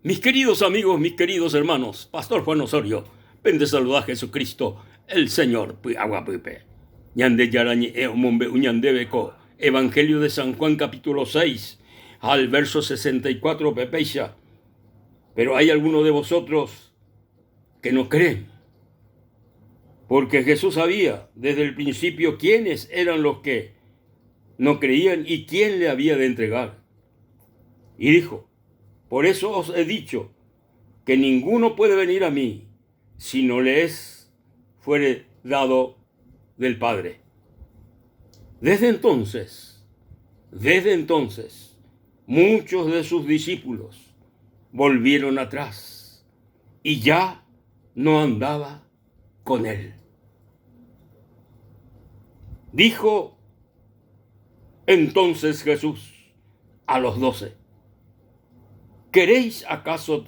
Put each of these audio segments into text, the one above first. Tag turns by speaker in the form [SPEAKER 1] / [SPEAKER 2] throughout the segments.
[SPEAKER 1] Mis queridos amigos, mis queridos hermanos, Pastor Juan Osorio, pende saluda Jesucristo, el Señor py'aguapýpe. Ñandejára ñe'ẽ omombe'u ñandéve ko Evangelio de San Juan capítulo 6 al verso 64 pe péicha. Pero hay algunos de vosotros que no creen. Porque Jesús sabía desde el principio quiénes eran los que no creían y quién le había de entregar. Y dijo, por eso os he dicho que ninguno puede venir a mí si no le es fuere dado del Padre. Desde entonces, desde entonces, muchos de sus discípulos volvieron atrás y ya no andaba con él. Dijo entonces Jesús a los doce, ¿queréis acaso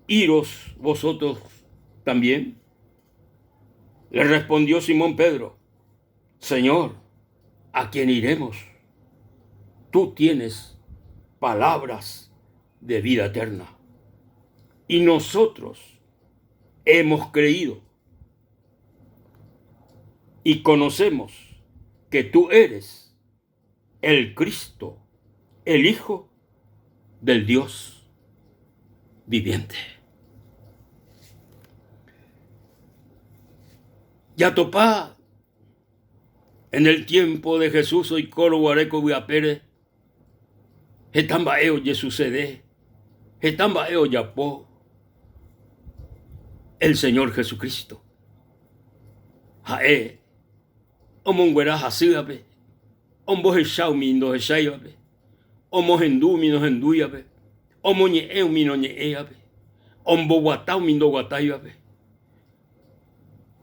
[SPEAKER 1] iros vosotros también? Le respondió Simón Pedro, Señor, ¿a quién iremos? Tú tienes palabras de vida eterna. Y nosotros hemos creído y conocemos que tú eres el Cristo, el Hijo del Dios viviente. Jatopa en el tiempo de Jesús oikórõ guare ko vy'apére, heta mba'e ojesucede, heta mba'e ojapo el Señor Jesucristo. Ha'e omonguera hasývape, ombohecha umi ndohecháivape, omohendu umi nohendúivape, omoñe'ẽ umi noñe'ẽivape, omboguata umi ndoguatáivape,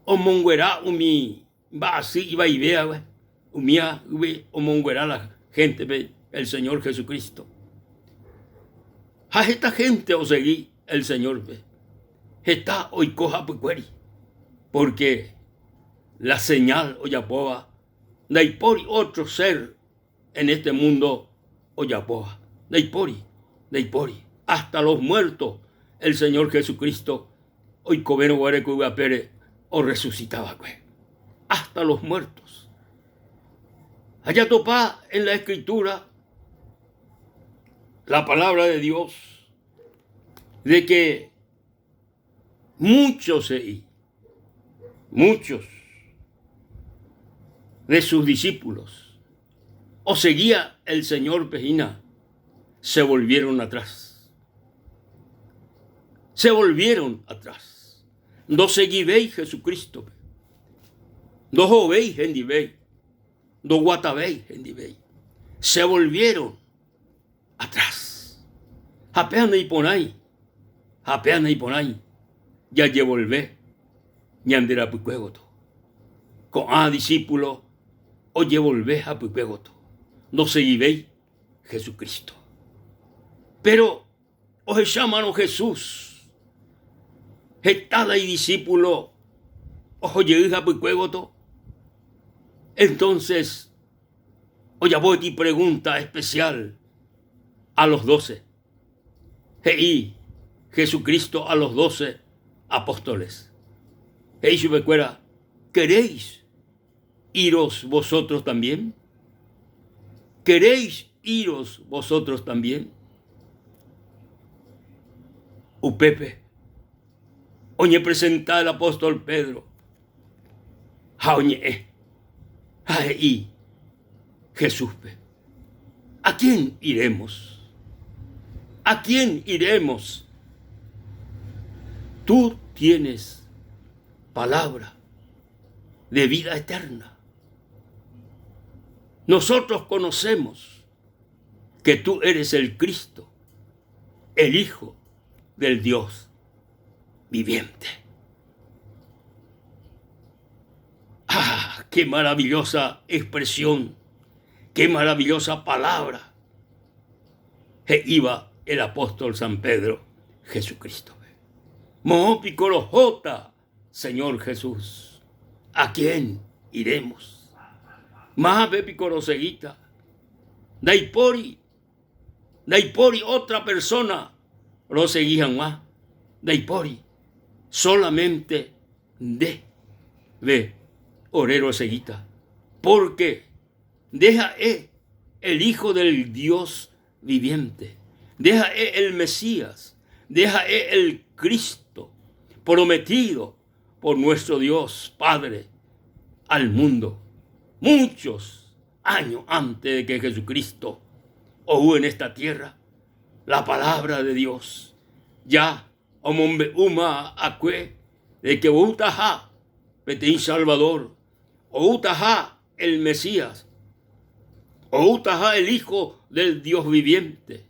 [SPEAKER 1] omonguera umi mba'asy ivaivévape, umívagui omonguera la héntepe el Señor Jesucristo. Ha heta hénte osegi el Señor-pe, heta oiko hapykuéri, pórke la señal ojapóva ndaipóri ótro ser en este mundo ojapóva. Ndaipóri, ndaipóri. Hasta los muertos el Señor Jesucristo oikovérõ guare ko yvy apére orresucita va'ekue. Hasta los muertos. Ha jatopa en la escritura la palabra de Dios de que muchos he'i, muchos de sus discípulos oseguía el Señor-pe hína, se volvieron atrás. Se volvieron atrás. Ndoseguivéi Jesucristo-pe. Ndohovéi hendivéi. Ndoguatavéi hendivéi. Se volvieron atrás. Ha péa naiporãi, ha péa naiporãi jajevolve ñande rapykue gotyo. Ko'ã disípulo ojevolve hapykue gotyo, ndosegivéi Jesucristo. Péro ohechámarõ Jesús heta la idisípulo oho jey hapykue gotyo, entonces ojapo peteĩ pregúnta espesiál a los dóse. He'i Jesucristo a los dóse apóstoles. He'i chupekuéra, Queréis iros vosotros también? Queréis iros vosotros también? Upépe oñepresenta el apóstol Pedro ha oñe'ẽ ha he'i Jesúspe, ¿A quién iremos? ¿A quién iremos? Tú tienes palabra de vida eterna. Nosotros conocemos que tú eres el Cristo, el Hijo del Dios viviente. ¡Ah, qué maravillosa expresión! ¡Qué maravillosa palabra! He'íva el apóstol San Pedro, Jesucristo. Moõ piko rohóta, Señor Jesús? ¿A quién iremos? Mávape piko roseguíta? Ndaipóri, ndaipóri otra persona. rosegi hag̃ua? Ndaipóri, sólamente nde ve ore rosegíta, pórke nde ha'e el Hijo del Dios viviente, nde ha'e el Mesías, nde ha'e el Cristo prometido por nuestro Dios Padre al mundo muchos años antes de que Jesucristo ou en esta tierra, la palabra de Dios ya omombe'úma akue de que outaha peteĩ Salvador, outaha el Mesías, outaha el Hijo del Dios viviente.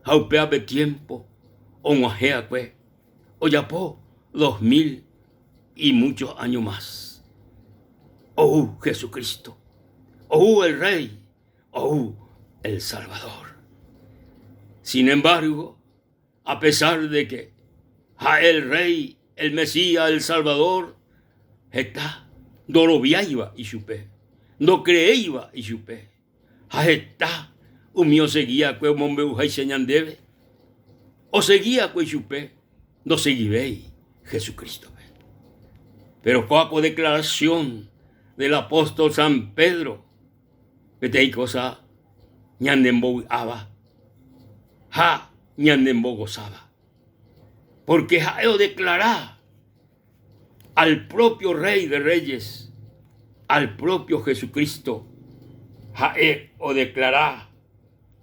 [SPEAKER 1] Ha upéva pe tiempo og̃uahẽ akue ojapo 2000 y muchos años más. Ou Jesucristo, ou el Rey, ou el Salvador. Sin embargo, a pesar de que ha'e el Rey, el Mesías, el Salvador, heta ndoroviáiva ichupe, ndocreéiva ichupe, ha heta umi osegi va'ekue omombe'uháicha ñandéve, osegi va'ekue ichupe ndosegivéi Jesucrístope. Péro kóa ko declaración del apóstol San Pedro peteĩ kósa ñanembovy'áva ha ñanembogosáva. Pórke ha'e odeklara al propio Rey de Reyes, al propio Jesucristo, ha'e odeklara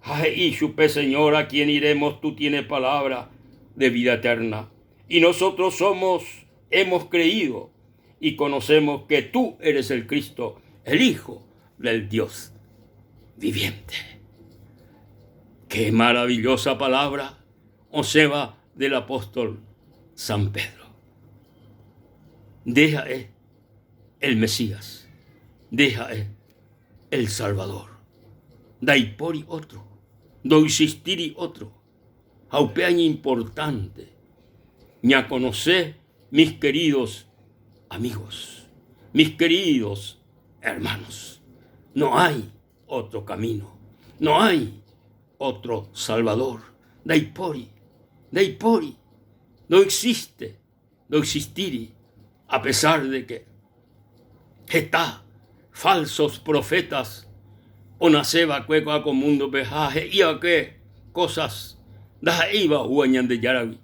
[SPEAKER 1] ha he'i chupe, Señor, ¿a quién iremos? Tú tienes palabra de vida eterna. Y nosotros somos, hemos creído y conocemos que tú eres el Cristo, el Hijo del Dios viviente. Qué maravillosa palabra osẽva del apóstol San Pedro. Nde ha'e el Mesías, nde ha'e el Salvador. Ndaipóri ótro, ndoexistíri ótro. Ha upéva iñimportánte ñakonose mis queridos amigos, mis queridos hermanos. No hay otro camino, no hay otro Salvador. Ndaipóri, ndaipóri, no existe, ndoexistíri, a pesar de que heta falsos profetas onase va'ekue ko'ã ko múndope ha he'i va'ekue cosas ndaha'éiva oúva Ñandejáragui.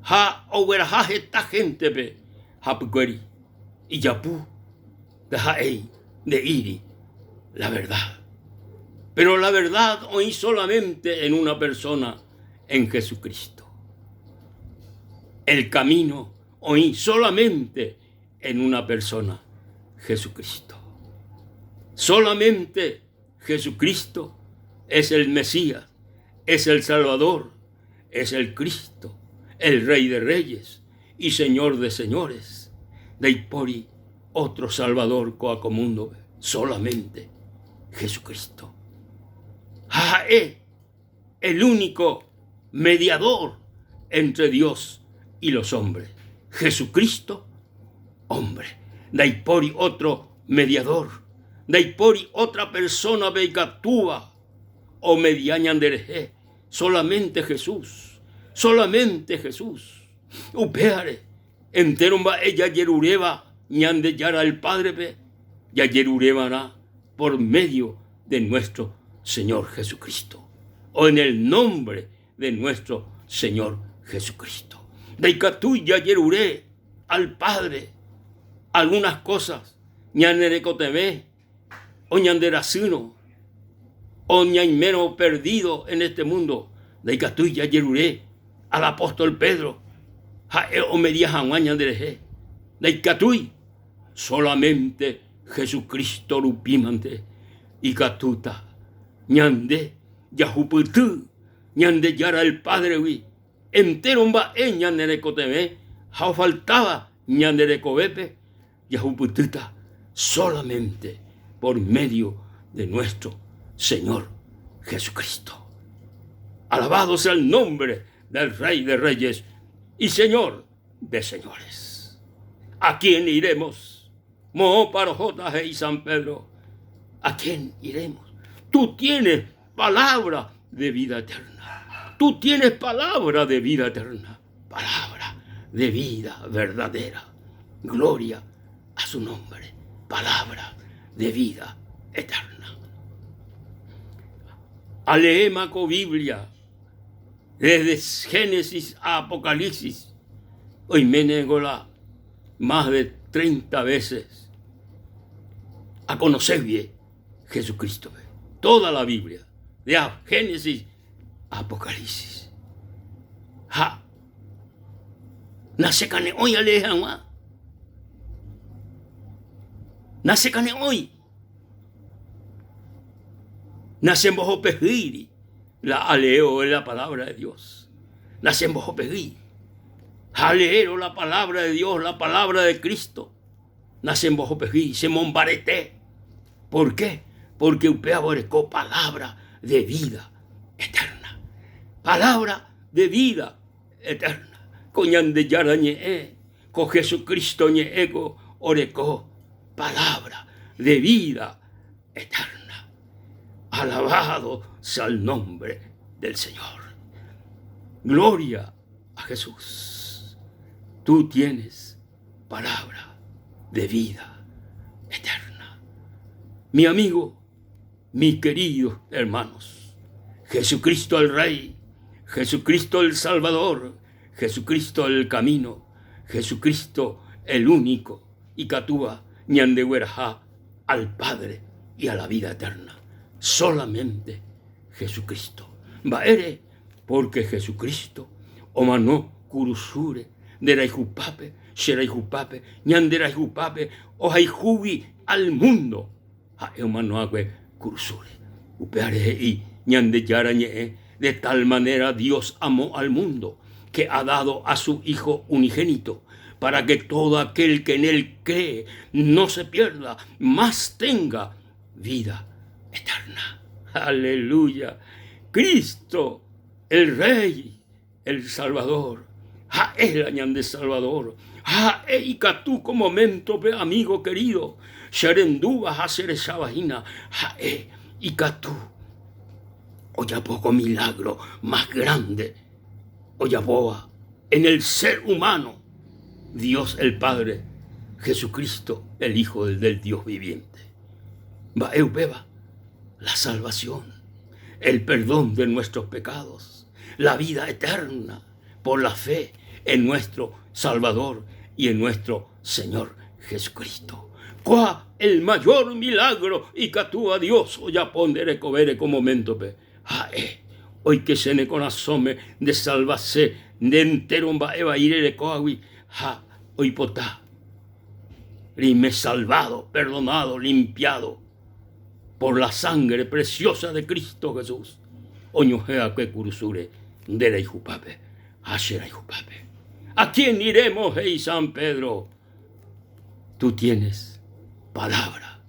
[SPEAKER 1] Ha ogueraha heta héntepe hapykuéri ijapu ndaha'éi nde'íri la verdad. Pero la verdad oĩ solamente en una persona, en Jesucristo. El camino oĩ solamente en una persona, Jesucristo. Solamente Jesucristo es el Mesías, es el Salvador, es el Cristo, el Rey de Reyes y Señor de Señores. Ndaipóri otro Salvador ko'a ko múndope, solamente Jesucristo. Ha ha'e el único mediador entre Dios y los hombres, Jesucristo hombre. Ndaipóri otro mediador, ndaipóri otra persona pe ikatúva omedia ñanderehe, solamente Jesús, solamente Jesús. Upévare, entéro mba'e jajeruréva Ñandejára el Padre-pe, jajerureva'erã por medio de nuestro Señor Jesucristo, o en el nombre de nuestro Señor Jesucristo. Ndaikatúi jajerure al Padre algunas cosas ñane rekotevẽ o ñande rasýrõ o ñaimérõ perdido en este mundo, ndaikatúi jajerure al apóstol Pedro ha'e omedia hag̃ua ñanderehe. Ndaikatúi, solamente Jesucristo rupímante ikatúta ñande jahupyty Ñandejára el Padre-gui entéro mba'e ñane rekotevẽ ha ofaltáva ñande rekovépe jahupytýta solamente por medio de nuestro Señor Jesucristo. Alabado sea el nombre del Rey de Reyes y Señor de Señores. ¿A quién iremos? Moõpa rohóta, he'i San Pedro. ¿A quién iremos? Tú tienes palabra. de vida eterna. Tú tienes palabra de vida eterna, palabra de vida verdadera. Gloria a su nombre, palabra de vida eterna. Aleéma ko Biblia desde Génesis a Apocalipsis, oiméne ningo la más de 30 veces aconocé bien Jesucristo-pe. Toda la Biblia, de Génesis a Apocalipsis. Ha nachekane'õi alee hag̃ua. Nachekane'õi. Nachembohopehýiri la aleévo la palabra de Dios. Nachembohopehýi. Ha aleérõ la palabra de Dios, la palabra de Cristo, nachembohopehýi, chemombarete. ¿Por qué? Porque upéva oreko palabra de vida eterna. Palabra de vida eterna. Ko Ñandejára ñe'ẽ, ko Jesucristo ñe'ẽ ko oreko palabra de vida eterna. Alabado sea el nombre del Señor. Gloria a Jesús. Tú tienes palabra de vida eterna. Mi amigo, mis queridos hermanos, Jesucristo el Rey, Jesucristo el Salvador, Jesucristo el Camino, Jesucristo el único ikatúva ñandegueraha al Padre y a la vida eterna. Solamente Jesucristo. Mba'ére? Porque Jesucristo omano kurusúre nde rayhupápe, che rayhupápe, ñande rayhupápe, ohayhúgui al mundo ha'e omano'akue kurusúre. Upévare he'i Ñandejára Ñe'ẽ, De tal manera Dios amó al mundo, que ha dado a su Hijo unigénito, para que todo aquel que en él cree no se pierda, mas tenga vida eterna. Aleluya! Cristo, el Rey, el Salvador. Ha'e la ñande Salvador. Ha'e ikatu ko momento-pe, amigo querido, che rendúva ha che recháva hína. Ha'e ikatu ojapo ko milagro más grande ojapóva en el ser humano, Dios el Padre, Jesucristo, el Hijo del Dios viviente. Mba'e upéva? La salvación, el perdón de nuestros pecados, la vida eterna por la fe en nuestro Salvador y en nuestro Señor Jesucristo. Kóa el mayor milagro ikatúva Dios ojapo nde rekovére ko momento-pe? Ha'e oikese ne korasõme nde salvase nde entéro mba'e vai rerekóvagui ha oipota reime salvado, perdonado, limpiado por la sangre preciosa de Cristo Jesús oñohẽ va'ekue kurusúre nde rayhupápe ha che rayhupápe. ¿A quién iremos? he'i San Pedro. Tú tienes palabra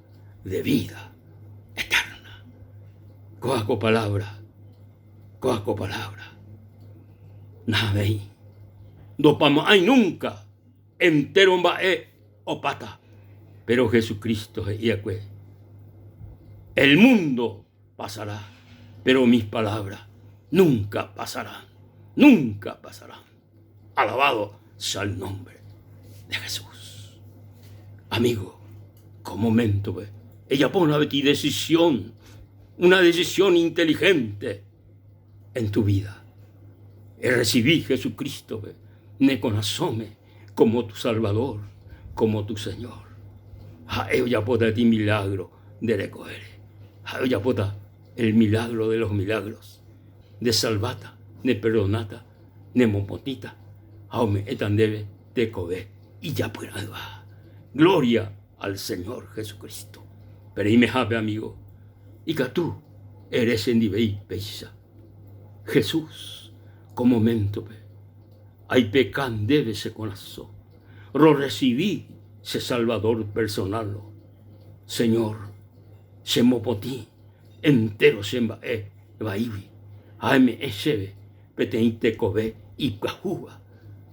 [SPEAKER 1] de vida eterna. Kóva ko palabra, kóva ko palabra. Nahavéi, ndopamo'ãi nunca entero mba'e opáta. Pero Jesucristo he'i va'ekue, El mundo pasará, pero mis palabras nunca pasarán, nunca pasarán. Alabado sea el nombre de Jesús. Amigo, ko momento-pe ejapóna peteĩ decisión, una decisión inteligente en tu vida. Errecibi Jesucristo-pe ne korasõme como tu Salvador, como tu Señor. Ha'e ojapóta peteĩ milagro nde rekovére. Ha'e ojapóta el milagro de los milagros. Nde salváta, ne perdonáta, ne mopotĩta ha ome'ẽta ndéve tekove ijapyra'ỹva. Gloria al Señor Jesucristo. Pe reimehápe amigo, ikatu ere chendivéi péicha, Jesús, ko momento-pe aipeka ndéve che korasõ, rorresivi che Salvador personal-ro. Señor, chemopotĩ entéro che mba'e vaígui ha eme'ẽ chéve peteĩ tekove ipyahúva.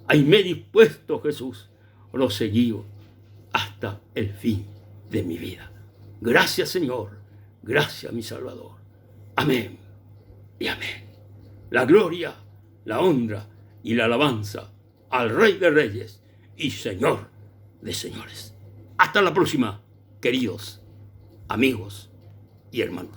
[SPEAKER 1] Aime dispuesto, Jesús, rosegívo hasta el fin de mi vida. Gracias, Señor. Gracias, mi Salvador. Amén. Y amén. La gloria, la honra y la alabanza al Rey de Reyes y Señor de Señores. Hasta la próxima, queridos amigos y hermanos.